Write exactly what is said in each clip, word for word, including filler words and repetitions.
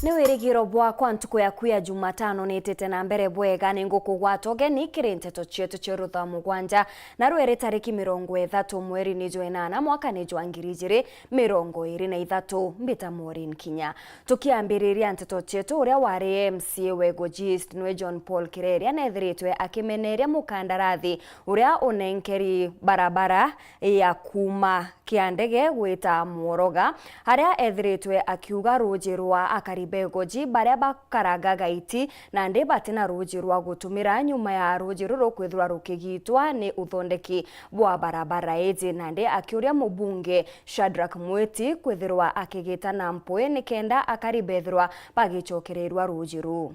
Ni wirigiro bwakwa ntuku yaku ya Jumatano niitite na mbere bwega. Ni ngukugwata ugeni kiri nteto cietu cia rutha mugwanja, na rweri tariki mirongo ithatu mweri ni jwa inana mwaka ni jwa ngiri ijiri mirongo iri na ithatu. Mbita Maureen Kinya. Tukiambiriria nteto cietu, uria wari M C A wa Igoji East nwe John Paul Kireria neethiritwe akimeneria mukandarathi uria unenkeri barabara ya kuuma kia ndege gwita Mworoga, haria ethiritwe akiuga ruuji rwa akari ba Igoji baria bakaranga Gaiti nandi batina ruuji rwa gutumira nyuma ya ruuji ruru kwithirwa rukigitwa ni uthondeki bwa barabara iji, nandi akiuria mubunge Shadrack Mwiti kwithirwa akigita na mpwi nikenda akari bethirwa bagicokereirwa ruuji ruu.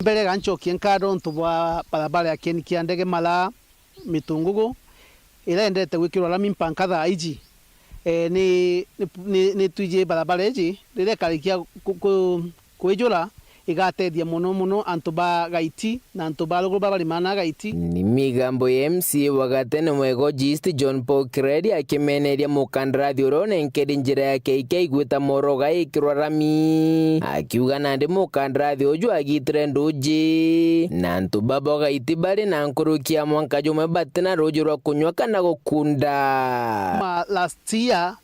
Mbere gancokie nkatho untu bwa barabara ya kieni kia ndege Malaa Mitungugu, iria yendete gwikirwa rami mpanka thaa iji. Eh, ni, ni, ni, ni twiji barabara iji riria ikarikia ku, ku, kwijura, igatethia mono mono antu ba Gaiti na antu ba ruguru ba barimaga na Gaiti. Ni migambo ya M C A wa gatene mwa Igoji East John Paul Kireria akimeneria mukandarathi uria unenkeri njira ya K K gwita Mworoga ikirwa rami, akiuga nandi mukandarathi uju agitire nduuji na antu baba Gaiti bari na nkuruki ya mwanka jumwe batina ruuji rwa kunywa kana gukunda. Ma last year,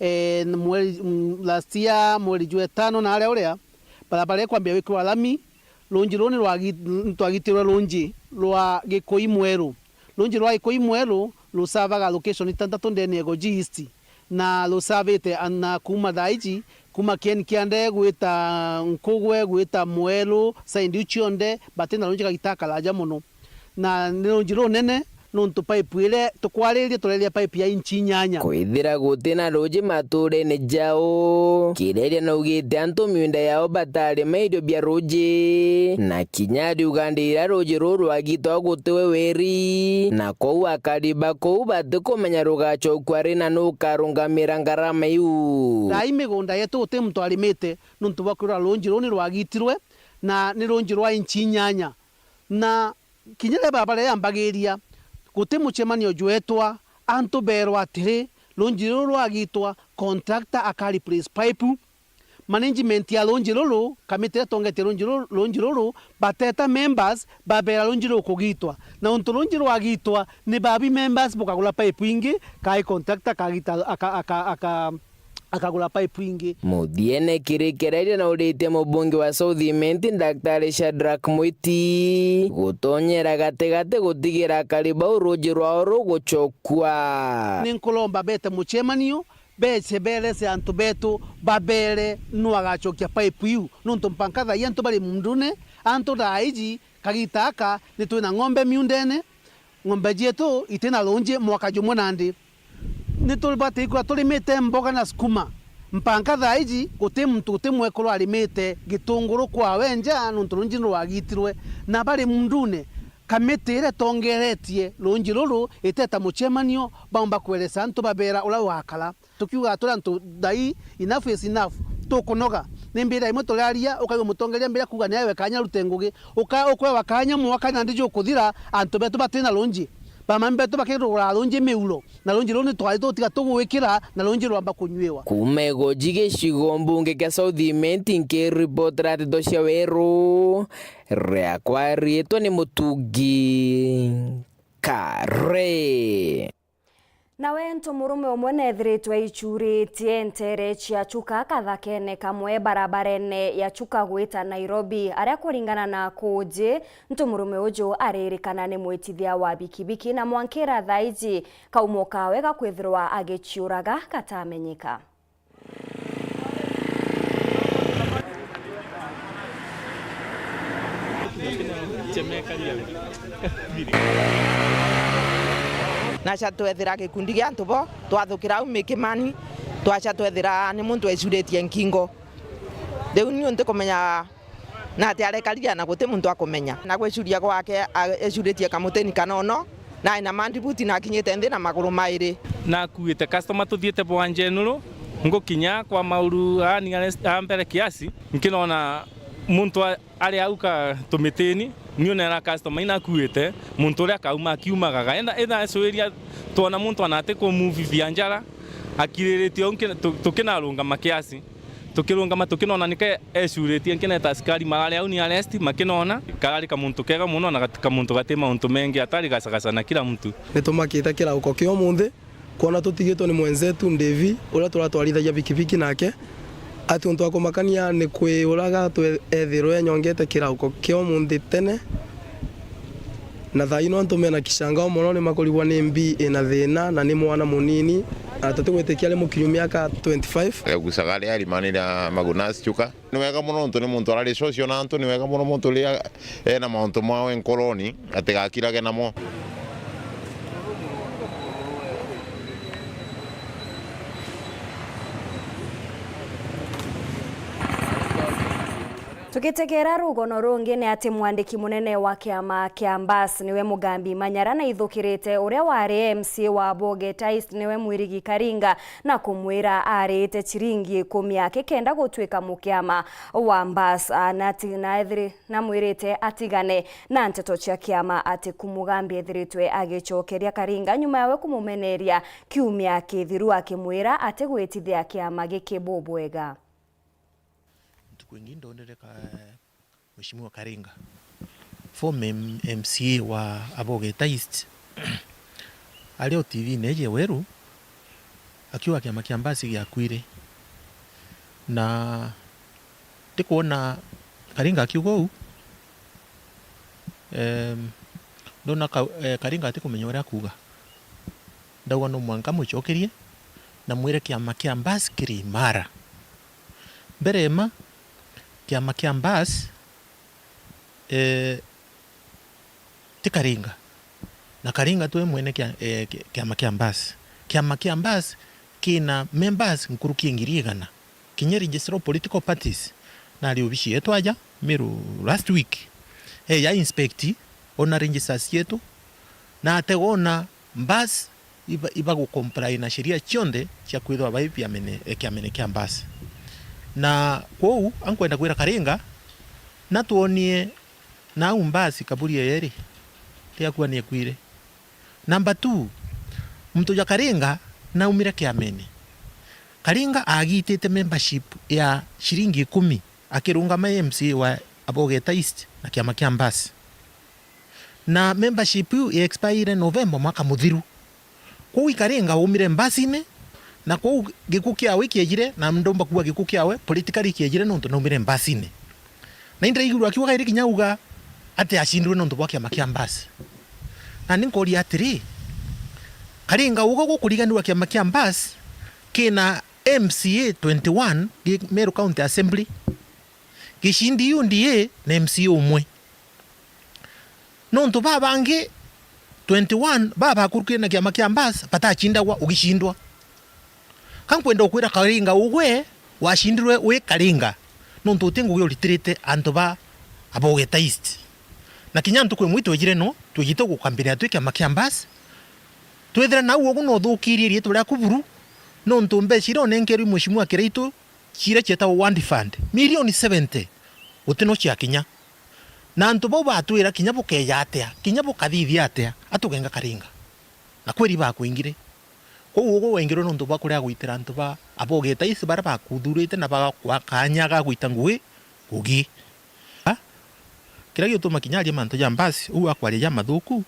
eh, mweri, mm, last year, mweri jwa itano na aria uria, barabara ikwambia gwikirwa rami, ruuji ruu ni rwagi-, ni twagitirwe ruuji rwa Gikui Mweru. Ruuji rwa Gikui Mweru rusavaga location itantatu ndene ya Igoji East, na rusavite ana kuuma thaa iji, kuuma kieni kia ndege gwita Nkugwe, gwita Mweru, side iu cionthe, batina ruuji kagita karaja mono. Na ni ruuji runene, nontu pipe iria tukwariria, tureria pipe ya inchi inyanya. Kwithira gutina ruuji matuurene jau, Kireria naugite antu miunda yao batarima irio bia ruuji, na kinya ariuga ndi iria ruuji ruu rwagitwa gutiwe weri, na kwou akari ba kuu batikumenya rugacokua ri na nu ukarungamira ngarama iu. Thaai migunda yetu guti muntu arimite nontu bwa kwithirwa ruuji ruu ni rwagitirwe, na ni ruuji rwa inchi inyanya. Na kinya riria barabara yambagiria, guti mucemanio jwetwa, antu beerwa atiri, ruuji ruru rwagitwa, contractor aka replace pipe, management ya ruuji ruru, kamiti iria itongetie ruuji ruru, ruuji ruru, bateta members, babeera ruuji rukugitwa. Na untu ruuji rwagitwa, ni babi members bukagura pipe ingi, kai contractor akagita, aka, aka, aka, akagura pipe ingi. Muthiene kiri Kireria nauritie mubunge wa South Imenti, Daktari Shadrack Mwiti, gutonyera gatigati gutigira akari bau ruuji rwao rugucokua. Ni nkuromba bete mucemanio, bece beerese antu betu, babeere nu agacokia pipe iu, nontu mpanka thaa ii antu bari mundune, antu thaa iji, kagita aka, ni twina ng'ombe miundene, ng'ombe cietu itina ruuji mwaka jumwe nandi. Ni tubati kwithirwa turimite mboga na sukuma. Mpanka thaa iji, guti muntu, guti mwekuru arimite gitunguru kwawe nja, nontu ruuji ni rwagitirwe. Na bari mundune, kamiti iria itongeretie ruuji ruru iteta mucemanio, baumba kweresa antu babeera uria gwakara. Tukiuga turi antu thaa ii, enough is enough, tukunoga. Ni mbira imwe turaria, ukaigua mutongeria mbira kuuga ni aewe kanya arute ngugi. Uka-, ukwewa kanya mwaka nandi jukuthira, antu betu batina ruuji. Bamami betu bakirugura ruuji miuro, na ruuji ruu ni twari tutiga tugwikira, na ruuji rwamba kunywiwa. Kuuma Igoji gicigo mbunge kia South Imenti, nkiripotera nteto cia Weru, riakwa riitwa ni Mutungi Kare. Nawe ntumurume umwe neethiritwe aichuritie nteere cia Chuka kathakene kamwe barabarene ya Chuka gwita Nairobi, aria kuringana na akuuji, ntumurume uju aririkana ni mwitithia wa bikibiki na mwankira thaa iji kaumo kawe gakwithirwa agiciuraga gatamenyeka. Nacha twethira gikundi gia antu bo, twathukira au Mikimani, twacha twethira ni muntu ecuritie nkingo. Riu niu ntikumenya na ati arekarire na guti muntu akumenya. Na gwicuria gwake, a-, ecuritie kamutini kanono, na ena mandibuti na akinyite nthi na maguru mairi. Nakuite customer tuthiite bwanjenuru, ngukinya kwa mauru aa nearest, aa mbere kiasi, nkinona muntu a-, ari au ka tumitini, niu nera customer inakuite, muntu uria akauma akiumagaga. Enda, enda ecuiria twona muntu anati kumove bianjara, akiriritie au nki-, tu-, tukinarungama kiasi. Tukirungama tukinona nike ecuritie nkineta askari marari au ni arrest makinona. Karari kamuntu kega muno na gat-, kamuntu gati mauntu mengi atari gacagaca na kila mtu. Nitumakite kirauko kia umunthi kwona tutigitwe ni mwenzetu Ndevi uria turatwarithagia bikibiki nake, ati untu wa kumakania ni kwiuraga twe-, ethirwe enyongete kirauko kia umunthi tene. Na thaa ino antu mena kishangao mono ni makurigwa ni mbi ina thina na ni mwana munini, na tutigwitikia ari mukinyu miaka twenty-five. Agucaga aria arimanira Magunas Chuka. Ni wega mono nontu ni muntu arari social na antu, ni wega mono muntu uria ena mauntu mawe nkoroni atigakirage namo. Tugitegera rugono rungi ni ati mwandiki munene wa kiama kia Mbas niwe Mugambi Manyara na ithukirite uria wari M C A wa Bogeta East niwe Mwirigi Karinga na kumwira arite chiringi ikumi akikenda gutwika mukiama wa Mbas, a, na ati-, na ethiri-, na mwirite atigane na nteto cia kiama ati ku Mugambi ethiritwe agicokeria Karinga nyuma yawe kumumeneria kiumia kithiru akimwira atigwitithia kiama giki bubwega. Ntuku ingi ndonere ka-, Mheshimiwa Karinga, former M-, M C A wa Abogeta East, ari o T V-ini iji ya Weru, akiuga kiama kia Mbas giakuire. Na ndikwona Karinga akiuga uu, em, ndona ka-, eh, Karinga atikumenya uria akuuga. Ndauga no mwanka mucokerie na mwire kiama kia Mbas kiri imara. Mbere mma, kiama kia Mbas, eh, ti Karinga. Na Karinga twe mwene kia-, eh, ki-, kiama kia Mbas. Kiama kia Mbas kina members nkuruki ya ngiri igana. Kinya registrar of political parties, nari obici yetu aja Meru last week. Eja inspect ona registers cietu, na ategona Mbas iba, iba gucomply na sheria cionthe cia kwithwa bai biamene, eh, kiamene kia Mbas. Na kwou, ankwenda kwira Karinga, natwonie nau Mbas kaburi yeri, riakua niekuire. Number two, muntu ja Karinga naumire kiamene. Karinga agitite membership ya ciringi ikumi akirungama M C A wa Abogeta East na kiama kia Mbas. Na membership iu i expire November mwaka muthiru. Kwou Karinga aumire Mbasine, na kwou giku kiawe kiejire, na ndomba kuuga giku kiawe politically kiejire nontu naumire Mbasine. Na indraigirwe akiuga kairi kinya auga ati acindirwe nontu bwa kiama kia Mbas. Na ni nkoria atiri, Karinga uga gukuriganirwa kiama kia Mbas kina M C A twenty-one gi Meru County Assembly, gicindi U D A na M C A umwe. Nontu babangi twenty-one baa bakurukire na kiama kia Mbas batacindagwa ugicindwa. Ka nkwenda ukwira Karinga ugwe wacindirwe wi Karinga, nontu uti ngugi uritirite antu ba Abogeta East. Na kinya ntuku imwe itwejire no, twejite gukambira twi kiama kia Mbas. Twethira nau ugu no uthukirie riitwa riaku buru, nontu mbeca iria unenkerwe Mheshimiwa Kiraitu ciria cietagwa Ward Fund, milioni seventy, guti no ciakinya. Na antu bau batwira kinya bukeeja atia, kinya bukathithia atia, atugenga Karinga. Na kweri bakwingire. Kwou ugu wengirwe nontu bwa kuria gwitira antu ba Abogeta East baria bakuthurite na bagakwa kanya ga gwita ngugi ngugi. Ha? Kiria giutuma kinya aria mantu ja Mbas, uu akwaria jamathuku,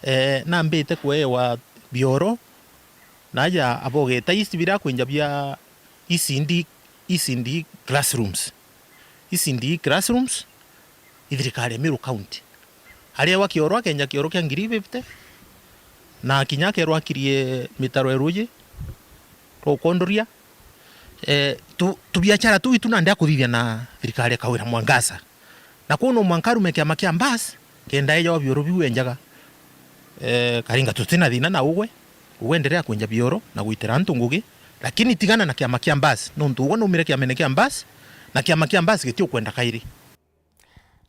eh, nambite kuewa bioro, na aja Abogeta East biria akwinja bia E C D, E C D classrooms. E C D classrooms, i thirikari ya Meru County. Ariewa kioro, akenja kioro kia ngiri fifty, na kinya akerwa akirie mitaro ya ruuji rwa ukondoria. Eh, tu, tubiachara tuu itu nandi akuthithia na thirikari ya Kawira Mwangaza. Na kuu no mwanka arume kiama kia Mbas, kenda eja wa bioro biu enjaga. Eh, Karinga tutina thina na ugwe, ugwe endelea kwenja bioro na gwitira antu ngugi, lakini tigana na kiama kia Mbas, nontu ugwe naumire kiamene kia Mbas, na kiama kia Mbas gitiukwenda kairi.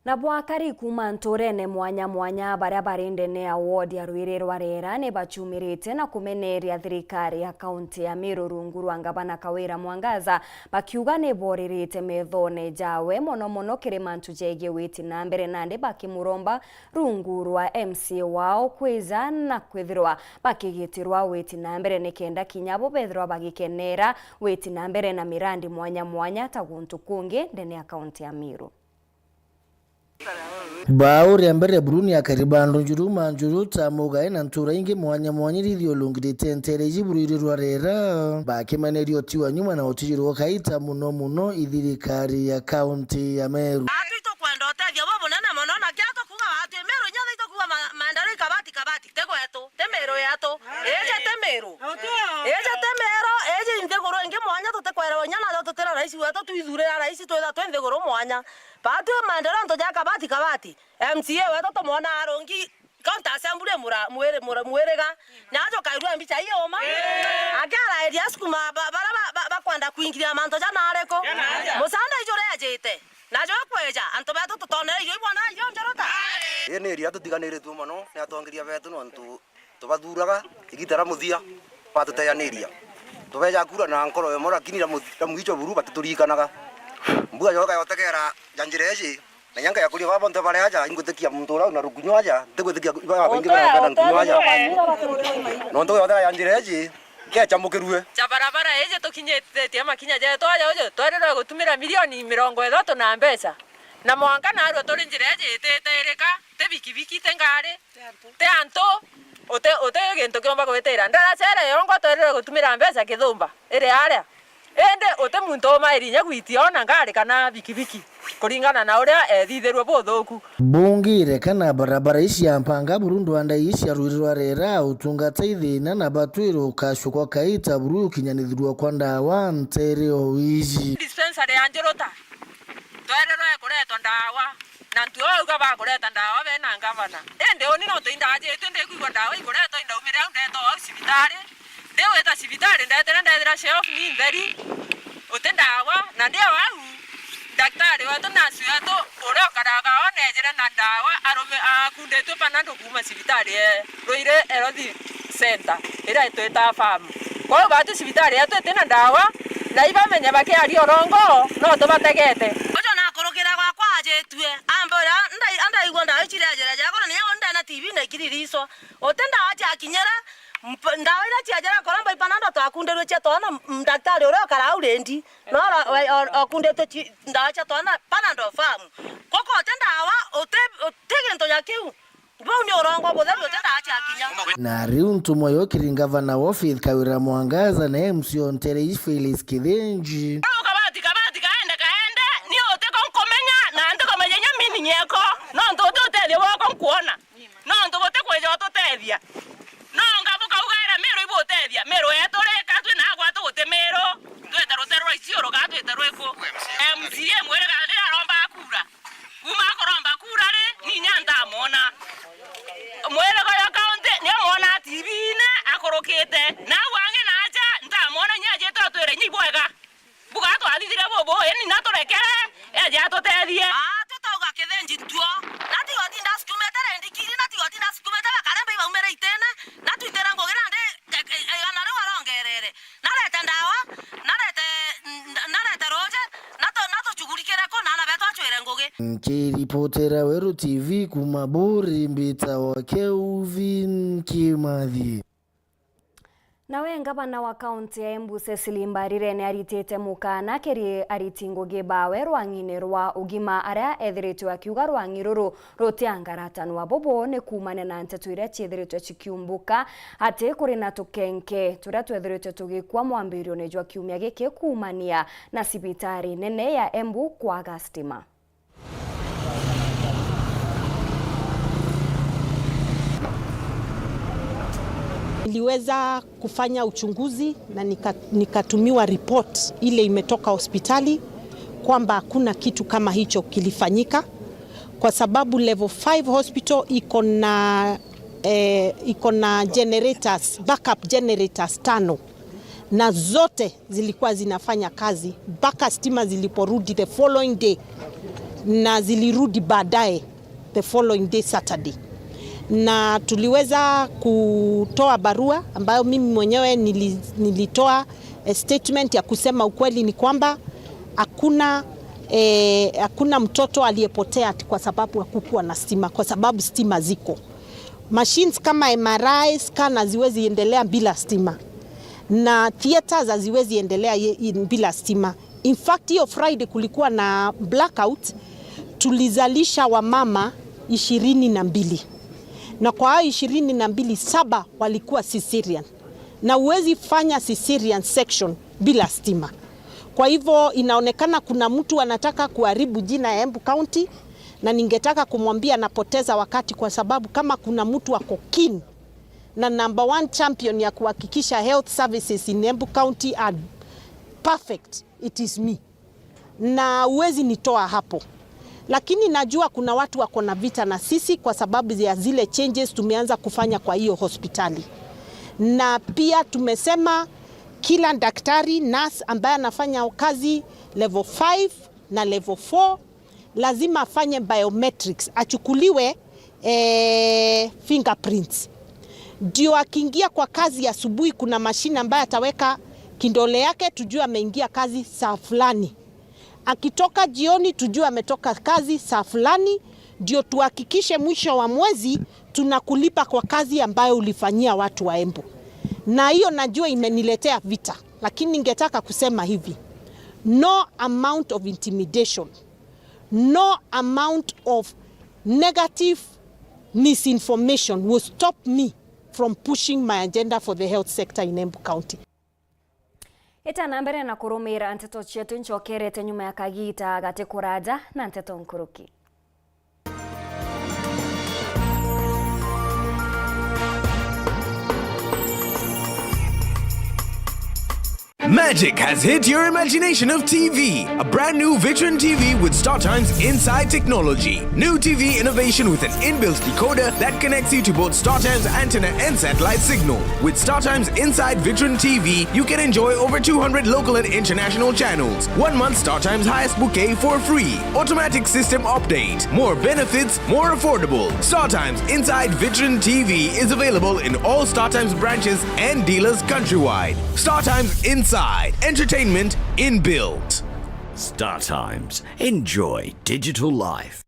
Nabo akari kuuma ntuurene mwanya mwanya baria bari ndene ya ward ya Rwiri rwa Rera ni bacumirite na kumeneria thirikari ya kaunti ya Meru rungu rwa ngavana Kawira Mwangaza, bakiuga ni boririte methone jawe mono mono kiri mantu jegie witi na mbere, nandi bakimuromba rungu rwa M C A wao kwija na kwithirwa bakigitirwa witi na mbere, nikenda kinya bo bethirwa bagikenera witi na mbere na mirandi mwanya mwanya ta guntu kungi ndene ya kaunti ya Meru. Bau ria mbere buru ni akari ba Ndunjuru, Manjuru, Tamugae na ntuura ingi mwanya mwanya iria ithiurungirite nteere iji buru iri rwa Rera, bakimeneria uti wa nyuma na utiji rwa kaita mono mono i thirikari ya kaunti ya Meru. Atu itukwenda utethio bubunene mono, na kiria tukuuga atu i Meru inya itukuuga ma-, maendeleo i kabati kabati, ti gwetu, ti Meru yetu. Iji ti Meru. Iji ti Meru, iji i nthiguru ingi mwanya tutikwerewa inya najo tutira rais wetu, twithurira rais twitha twi nthiguru mwanya. Batwi maendeleo ntuja kabati kabati. M C A wetu tumwona arungi county assembly mura-, mwiri-, mura-, mwiriga. Najo kairua mbicha iyo uma. Akara area sukuma ba-, bara ba-, ba-, bakwenda kuingiria mantu ja nariku? Musanda ijuri ajite. Najo akweja, antu betu tutonere irio ibona irio njorota. Ii ni area tutiganiritue mono ni atongeria betu nontu tubathuraga igita ria muthia, batuteyaniria. Tubeja kura na nkoro imwe, lakini ria mu-, ria mwicho buru batiturikanaga. Mbua yoka yotegera ja njira iji, na inya nkaja kuria baba bonthe bari aja, ingwitikia muntu uria una rukunyu aja, ntigwitikia baba baingi barangana rukunyu aja. Nontu yotegera ja njira iji, kecamukirue. Ja barabara iji tukinyithitie makinya jetu aja uju, twarirwe gutumira milioni mirongo ithatu na mbeca. Na mwanka naarua turi njira iji itite irika, ti bikibiki, ti ngari. Ti antu, uti, uti gintu kiumba gwitira. Ndaracera yongwa twerire gutumira mbeca kithumba, iri aria. Indi uti muntu umairi inya gwitia ona ngari kana bikibiki, kuringana na uria ethithirue buthuku. Bungire kana barabara ici ya mpanga buru ndwanda ii cia Rwiri rwa Rera, utungata ithina na batwire ukacukwa kaita buru ukinyanithirua kwa ndawa ntere o iji. Dispensary ya Njuruta, twererwe kuretwa ndawa. Na ntu auga bakureta ndawa be na ngavana. Indi uni no tuindajitue ndikwigua ndawa ikuretwa, indaumire au ndetwa au cibitari. Ndiwita cibitari, ndetire ndethira shelf ni ntheri, uti ndawa, na ndi o au, ndaktari wetu, nurse wetu, uria ukaraga o nejire na ndawa, arume-, akunditue panado kuuma cibitari e Rwiri Health Center, iria itwita farm. Kwou batu cibitari yetu itina ndawa, na ibamenye bakiaria urongo, no tubategete. Ucio nakurukira gwakwa ajitue, ambira, "Ndai-, andaigua ndawa ici ria njira ciakwa, na niyo ndena T B na ikiririco." Uti ndawa ciakinyira, mp-, ndawa iria ciajira kuromba ipanado twakundirwe cia twana, m-, ndaktari uria ukara au rendi, no ro-, we-, o-, okunditwe ci-, ndawa cia twana Panadol Farm. Koko uti ndawa, uti, uti gintu ja kiu. Bau ni urongo butheru, uti ndawa ciakinya. Na riu ntumwa yokiri ngavana wa Faith Kawira Mwangaza na M C o ntere iji Phyllis Kithinji. Au kabati, kabati, kaende, kaende, ni uti ko nkumenya, na ntikumenya inya meaning yako, nontu uti utethio bwako nkwona. Nontu buti kwija ututethia. No ngabu kaugaira Miru ibutethia. Miru yetu ri, ka twi na gwatu guti Miru. Twite ruteru rwa Isiolo, ka twite rwiku? M C A mwiri ka ni aromba kura. Kuma akuromba kura ri, ni inya ntamwona. Mwiri goyo kaunti, ni amwona T V-ini akurukite. Na au angi na aja, ntamwona inya ajite atwire inya ibwega. Mbuga twathithire bubu, ini na turekere, eje atutethie. Aa, tutauga kithenji ntuo. Na tigotinda sukumete rendi kiri, na tigotinda sukumete bakaremba ibaumire itene, na twitire ngugi nandi, e, e, igana riu arongerere. Narete ndawa, narete, n-, narete ruji, na tu-, na tuchugurikire ku, na ana betu acwire ngugi. Nkiripotera Weru T V kuma Buri, mbitawa Kelvin Kimathi. Nawe ngavana wa kaunti ya Embu Cecily Mbarire ni aritite mukana kiri ariti ngugi bawe rwang'ini rwa ugima, aria ethiritwe akiuga rwang'i ruru rutiangaratanwa. Bubu ni kuumania na nteto iria ciethiritwe cikiumbuka ati kuri na tukenke turia twethiritwe tugikua mwambirione jwa kiumia giki kuumania na cibitari nene ya Embu kwaga stima. Niliweza kufanya uchunguzi na nika-, nikatumiwa report ile imetoka hospitali kwamba hakuna kitu kama hicho kilifanyika, kwa sababu level five hospital iko na, eh, iko na generators, backup generators tano, na zote zilikuwa zinafanya kazi mpaka stima ziliporudi the following day. Na zilirudi baadaye the following day, Saturday, na tuliweza kutoa barua ambayo mimi mwenyewe nili-, nilitoa eh, statement ya kusema ukweli ni kwamba hakuna, eh, hakuna mtoto aliyepotea ati kwa sababu hakukuwa na stima, kwa sababu stima ziko. Machines kama M R I scan haziwezi endelea bila stima, na theaters haziwezi endelea ye-, in-, bila stima. In fact, hiyo Friday kulikuwa na blackout, tulizalisha wamama ishirini na mbili, na kwa hao ishirini na mbili, saba walikuwa cesarean, na huwezi fanya cesarean section bila stima. Kwa hivyo inaonekana kuna mtu anataka kuharibu jina ya Embu County, na ningetaka kumwambia anapoteza wakati, kwa sababu kama kuna mtu ako keen na number one champion ya kuhakikisha health services in Embu County are perfect, it is me, na huwezi nitoa hapo. Lakini najua kuna watu wako na vita na sisi kwa sababu ya zile changes tumeanza kufanya kwa hiyo hospitali, na pia tumesema kila daktari, nurse ambaye anafanya kazi level five na level four lazima afanye biometrics, achukuliwe eh, fingerprints, ndio akiingia kwa kazi asubuhi, kuna mashine ambayo ataweka kidole yake, tujue ameingia kazi saa fulani. Akitoka jioni, tujue ametoka kazi saa fulani, ndio tuhakikishe mwisho wa mwezi tunakulipa kwa kazi ambayo ulifanyia watu wa Embu. Na hiyo najua imeniletea vita, lakini ningetaka kusema hivi: no amount of intimidation, no amount of negative misinformation will stop me from pushing my agenda for the health sector in Embu County. Ita na mbere na kurumira nteto cietu, ncokerete nyuma ya kagita gati kuraja na nteto nkuruki. Magic has hit your imagination of T V. A brand new Vitron T V with StarTimes inside technology. New T V innovation with an inbuilt decoder that connects you to both StarTimes antenna and satellite signal. With StarTimes inside Vitron T V, you can enjoy over two hundred local and international channels. One month StarTimes highest bouquet for free. Automatic system update. More benefits, more affordable. StarTimes inside Vitron T V is available in all StarTimes branches and dealers countrywide. StarTimes inside. Entertainment inbuilt. StarTimes. Enjoy digital life.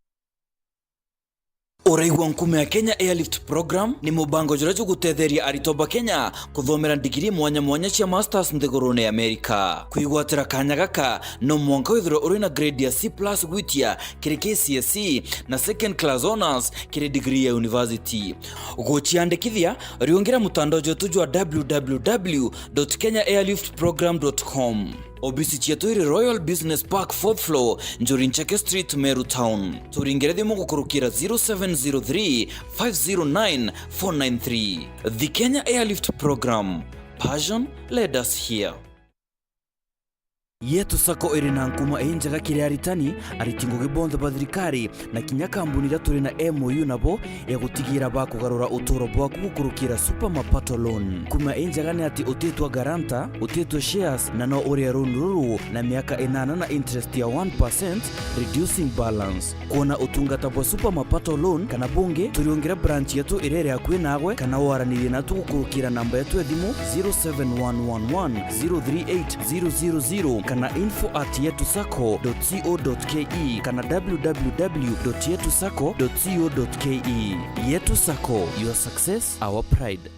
Uraigua nkuma ya Kenya Airlift Program ni mubango juria jugutetheria aritwa ba Kenya kuthomera ndigiri mwanya mwanya cia masters nthigurune ya Amerika. Kwigwatira kanya gaka, no mwanka withirwe uri na grade ya C plus gwitia kiri K C S E na second class honours kiri degree ya university. Guciandikithia, riungira mutandao jwetu jwa w w w dot kenya airlift program dot com. Obisi cietu iri Royal Business Park, fourth floor, Njuri Ncheke Street, Meru Town. Turingire thimu gukurukira zero seven zero three, five zero nine, four nine three. The Kenya Airlift Program. Passion led us here. Yetu Sacco iri na nkuma injega kiri aritani, ariti ngugi bonthe ba thirikari, na kinya kambuni iria turi na M O U nabo ya gutigira bakugarura uturo bwaku gukurukira Super Mapato Loan. Nkuma injega ni ati utitwa guarantor, utitwa shares, na no urie loan ruru na miaka inana na interest ya one percent, reducing balance. Kwona utungata bwa Super Mapato Loan kana bungi, turiungira branch yetu iria iri akui naagwe, kana waranirie natu gukurukira namba yetu ya thimu zero seven one one one zero three eight zero zero zero kana info at yetu sacco dot co dot K E kana w w w dot yetu sacco dot co dot K E. Yetu Sacco, your success, our pride.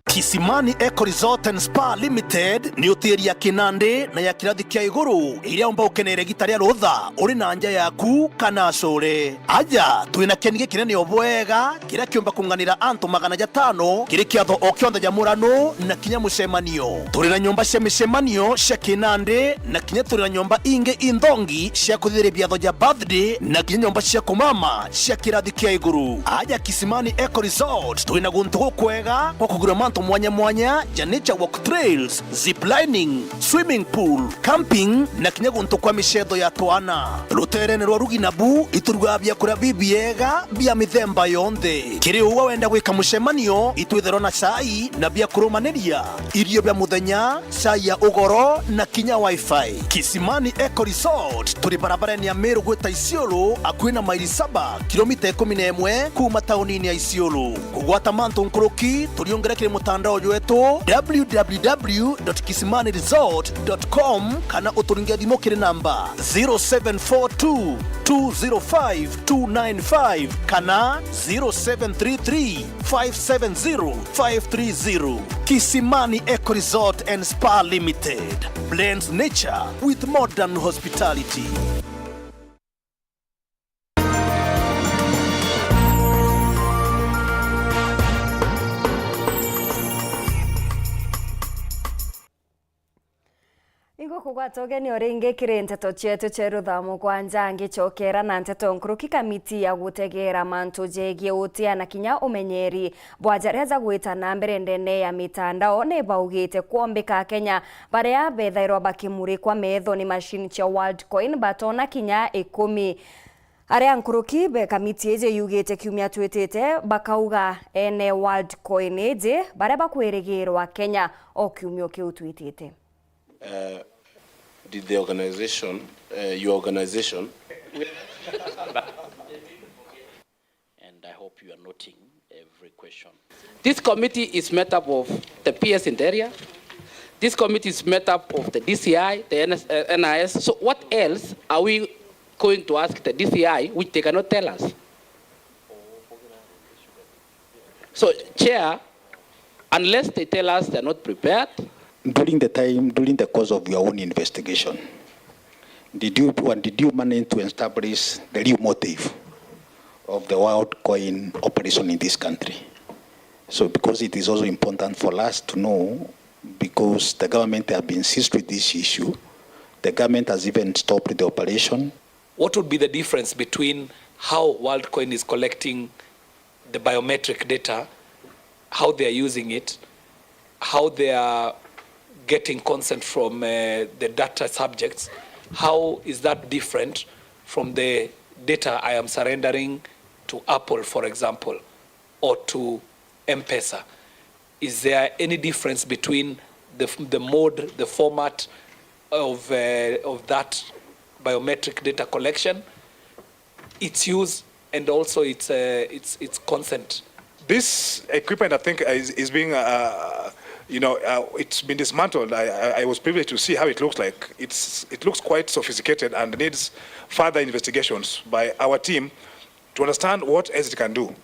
Kisimani Eco Resort and Spa Limited ni hoteli ya kinandi na ya kirathi kia iguru, iria umba ukenere gita ria rutha uri na nja yaku kana acure. Aja, twina kieni gikinene o bwega, kiria kiumba kung'anira antu magana jatano kiri kiatho o kionthe ja murano na kinya mucemanio. Turi na nyomba cia micemanio cia kinandi, na kinya turi na nyomba ingi inthongi cia kuthithiria biatho ja birthday, na kinya nyomba cia kumama cia kirathi kia iguru. Aja Kisimani Eco Resort, turi na guntu gukwega gwa kugura mantu mwanya mwanya ja nature walk trails, zip lining, swimming pool, camping na kinya guntu kwa micetho ya twana. Ruteerene rwa Ruginabu iturugaga biakuria bibiega bia mithemba yonthe. Kiri uu wenda gwika mucemanio, itwitherwa na cai na bia kurumaniria, irio bia muthenya, cai ya ugoro na kinya wifi. Kisimani Eco Resort turi barabarene ya Meru gwita Isiolo, akui na maili saba, kilomita ikumi na imwe kuuma taunini ya Isiolo. Kugwata mantu nkuruki, turiungire kiri mutandao jwetu w w w dot kisimani resort dot com kana uturinge thimu kiri namba zero seven four two, two zero five, two nine five kana zero seven three three, five seven zero, five three zero. Kisimani Eco Resort and Spa Limited blends nature with modern hospitality. Ingukugwata ugeni o ringi kiri nteto cietu cia rutha mugwanja, ngicokera na nteto nkuruki. Kamiti ya gutegeera mantu jegie utia na kinya umenyeri bwa jaria jagwita na mbere ndene ya mitandao ni baugite kwombika Akenya baria bethairwa bakimurikwa meethoni machine cia Worldcoin batona kinya ikumi. Aria nkuruki be kamiti iji yugite kiumia twitite bakauga ene Worldcoin iji baria bakwirigirwa Kenya o kiumio kiu twitite. Uh, did the organization, uh, your organization, and I hope you are noting every question. This committee is made up of the P S Interior. This committee is made up of the D C I, the N S, uh, N I S. So what else are we going to ask the D C I which they cannot tell us? So, Chair, unless they tell us they're not prepared. During the time, during the course of your own investigation, did you, and did you manage to establish the real motive of the Worldcoin operation in this country? So, because it is also important for us to know, because the government have been seized with this issue, the government has even stopped the operation. What would be the difference between how Worldcoin is collecting the biometric data, how they are using it, how they are getting consent from, uh, the data subjects? How is that different from the data I am surrendering to Apple, for example, or to M-Pesa? Is there any difference between the, the mode, the format of, uh, of that biometric data collection, its use, and also its, uh, its, its consent? This equipment, I think, is, is being, uh, you know, uh, it's been dismantled. I, I, I was privileged to see how it looks like. It's, it looks quite sophisticated and needs further investigations by our team to understand what else it can do.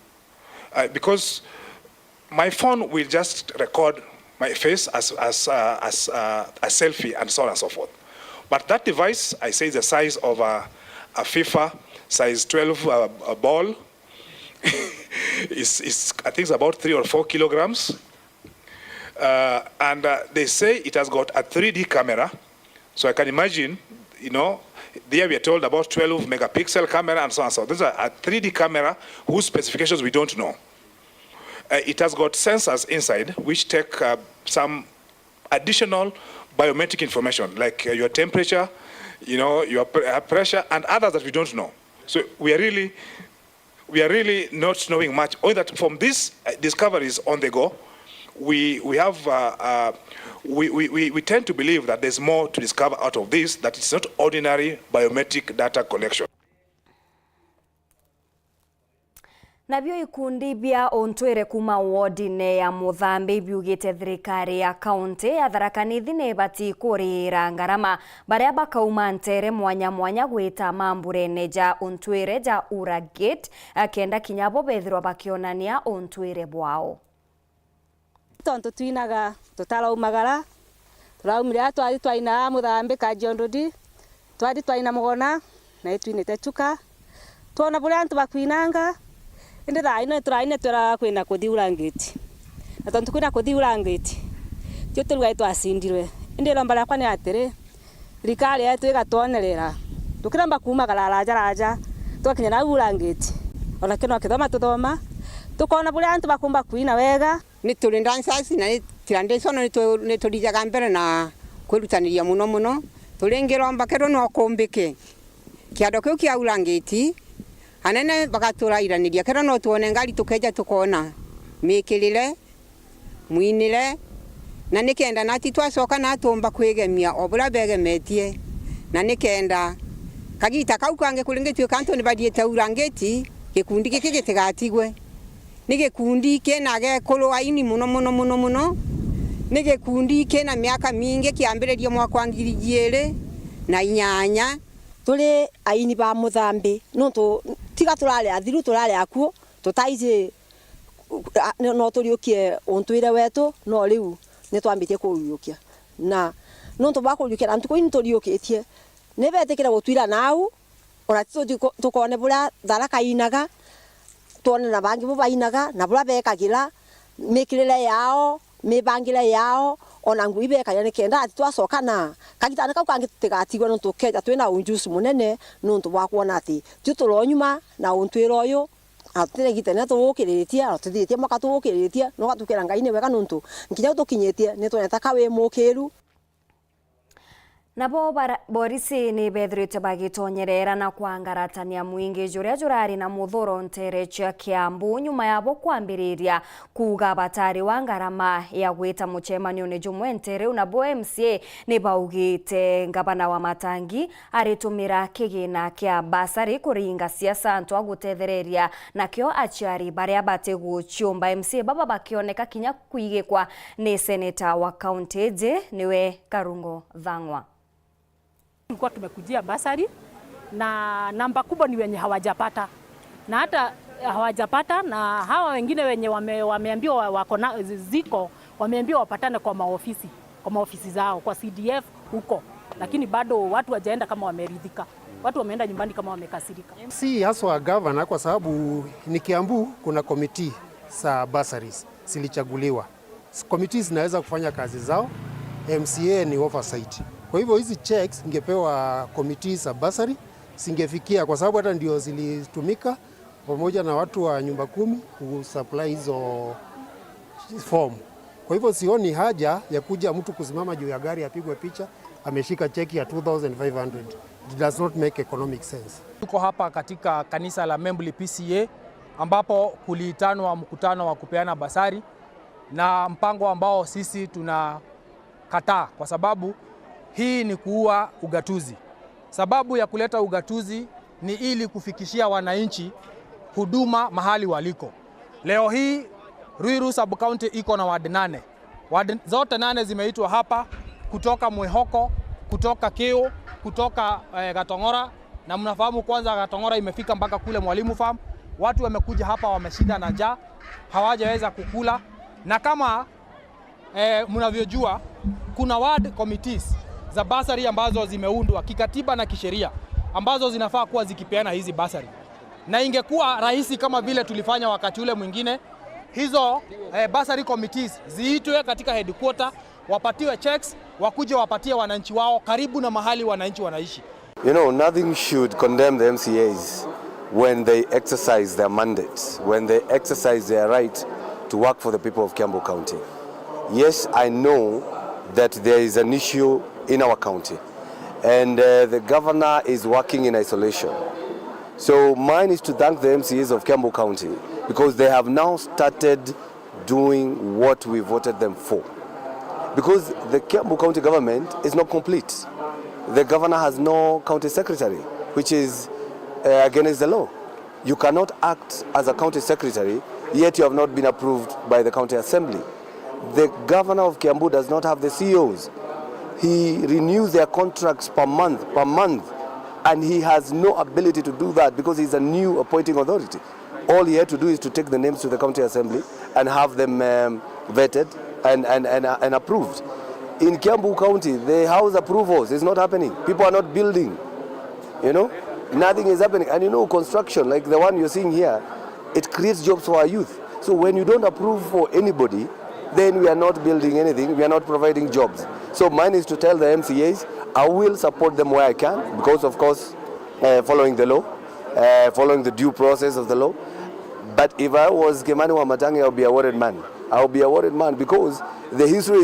Uh, because my phone will just record my face as, as, uh, as, uh, a selfie and so on and so forth. But that device, I say, is the size of a, a FIFA size twelve, uh, a ball. It's, it's, I think it's about three or four kilograms. Uh, and, uh, they say it has got a three D camera. So I can imagine, you know, there we are told about twelve megapixel camera and so on and so on. This is a, a three D camera whose specifications we don't know. Uh, it has got sensors inside which take, uh, some additional biometric information like, uh, your temperature, you know, your pr-, uh, pressure, and others that we don't know. So we are really, we are really not knowing much. Only that from these, uh, discoveries on the go, we, we have, uh, uh, we, we, we, we tend to believe that there's more to discover out of this, that it's not ordinary biometric data collection. Nabio ikundi bia untwire kuuma wodine ya Muthambi biugite thirikari ya kaunti ya Tharaka Nithi ni ibati kuriira ngarama baria bakauma nteere mwanya mwanya gwita mamburene ja untwire ja Ura Gate, kenda kinya bo bethirwa bakionania untwire bwao. Tontu twinaga, tutaraumagara, turaumire aa twathi twaina aa Muthambi Kajiondodi, twathi twaina Mugona, na itwinite Chuka. Twona buria antu bakwinanga, indi thaa ino turaine twiraga kwina kuthiura ngiti. Na tontu kwina kuthiura ngiti, tio turugai twacindirwe. Indi iromba riakwa ni atiri, thirikari yetu igatwonerera. Tukiromba kuumagara raja raja, tugakinya nau ura ngiti. Ona kio no kithoma tuthoma, Tukoona buria antu bakumba kwina wega. Ni turi dancers na ni traditional, ni tu-, ni turijaga mbere na kwirutaniria muno muno. Turingiromba kethirwa no kumbike kiando kiu kia Aura Ngiti, anene bagatuurairaniria kethirwa no twone ngari tukeja tukoona mikirire, mwinire, na nikenda nati twacoka na tumba kwigemia o buria begemetie, na nikenda kagita kau kangi kuringituika antu ni bathiite Aura Ngiti, gikundi giki gitigatigwe. Ni gikundi kina agekuru aini muno muno muno muno. Ni gikundi kina miaka mingi kiambiririe mwaka wa ngiri ijiiri na inyanya. Turi aini ba muthambi, nontu tiga turari athiru, turari akuu, tutaiji, a, no, no turiukie untwire wetu, no riu ni twambitie kuriukia. Na nontu bwa kuriukia na ntuku ii ni turiukitie, ni betikire gutwira nau, ona ti tuthi ku-, tukone buria Tharaka inaga, twone na bangi bu bainaga, na buria bekagira, mikirire yao, mibangire yao, ona nguo ibekagira, nikenda ati twacoka na kagitane kau kangi tutigatigwe, nontu tukeja twina unjusi munene, nontu bwa kwona ati tio turi o nyuma na untwire uyu, na tutire gitene tuukiriritie, na tuthiitie mwaka tuukiriritie, na ugatukira Ngai ni wega, nontu nkinya u tukinyitie, ni twonete ka wi mukiru. Nabo bara-, borisi ni beethirite bagitonyerera na kwangaratania mwingi juria jurari na muthuro nteere cia Kiambu, nyuma yabo kwambiriria kuuga batari wa ngarama ya gwita mucemanione jumwe nteere iu. Nabo M C A ni baugite ngavana wa Matangi aritumira kigina kia basari kuringa siasa antu a gutethereria nakio aciari baria batiguciumba. M C A baba bakioneka kinya kwigikwa ni seneta wa kaunti iji, niwe Karungo Thang'wa. Tulikuwa tumekujia basari na namba kubwa ni wenye hawajapata, na hata hawajapata, na hawa wengine wenye wame-, wameambiwa wa-, wako na, ziko, wameambiwa wapatane kwa maofisi, kwa maofisi zao, kwa C D F huko, lakini bado watu wajaenda kama wameridhika. Watu wameenda nyumbani kama wamekasirika. Si haswa gavana, kwa sababu ni Kiambu, kuna committee za bursaries zilichaguliwa. Committees zinaweza kufanya kazi zao, M C A ni oversight. Kwa hivyo hizi checks ingepewa committees za bursary, zingefikia, kwa sababu hata ndio zilitumika pamoja na watu wa nyumba kumi kusupply hizo form. Kwa hivyo sioni haja ya kuja mtu kusimama juu ya gari apigwe picha ameshika cheki ya two thousand five hundred. It does not make economic sense. Tuko hapa katika kanisa la Membuli P C A, ambapo kuliitanwa mkutano wa kupeana basari, na mpango ambao sisi tunakataa, kwa sababu hii ni kuua ugatuzi. Sababu ya kuleta ugatuzi ni ili kufikishia wananchi huduma mahali waliko. Leo hii Ruiru sub county iko na ward nane. Ward zote nane zimeitwa hapa, kutoka Mwihoko, kutoka Kiu, kutoka, eh, Gatong'ora, na mnafahamu kwanza Gatong'ora imefika mpaka kule Mwalimu Farm. Watu wamekuja hapa, wameshinda na njaa, hawajaweza kukula. Na kama, eh, mnavyojua, kuna ward committees za bursary ambazo zimeundwa kikatiba na kisheria, ambazo zinafaa kuwa zikipeana hizi bursary. Na ingekuwa rahisi kama vile tulifanya wakati ule mwingine, hizo, eh, bursary committees ziitwe katika headquarter, wapatiwe checks, wakuje wapatie wananchi wao karibu na mahali wananchi wanaishi. You know, nothing should condemn the M C As when they exercise their mandates, when they exercise their right to work for the people of Kiambu County. Yes, I know that there is an issue in our county, and, uh, the governor is working in isolation. So mine is to thank the M C As of Kiambu County because they have now started doing what we voted them for. Because the Kiambu County government is not complete. The governor has no county secretary, which is, uh, against the law. You cannot act as a county secretary, yet you have not been approved by the county assembly. The governor of Kiambu does not have the C E Os. He renews their contracts per month, per month, and he has no ability to do that because he's a new appointing authority. All he had to do is to take the names to the county assembly and have them, um, vetted and, and, and, uh, and approved. In Kiambu County, the house approvals is not happening. People are not building. You know, nothing is happening. And you know, construction like the one you're seeing here, it creates jobs for our youth. So when you don't approve for anybody, then we are not building anything, we are not providing jobs. So mine is to tell the M C As, I will support them where I can, because of course, uh, following the law, uh, following the due process of the law. But if I was Kimani wa Matangi, I'll be a worried man. I'll be a worried man because the history is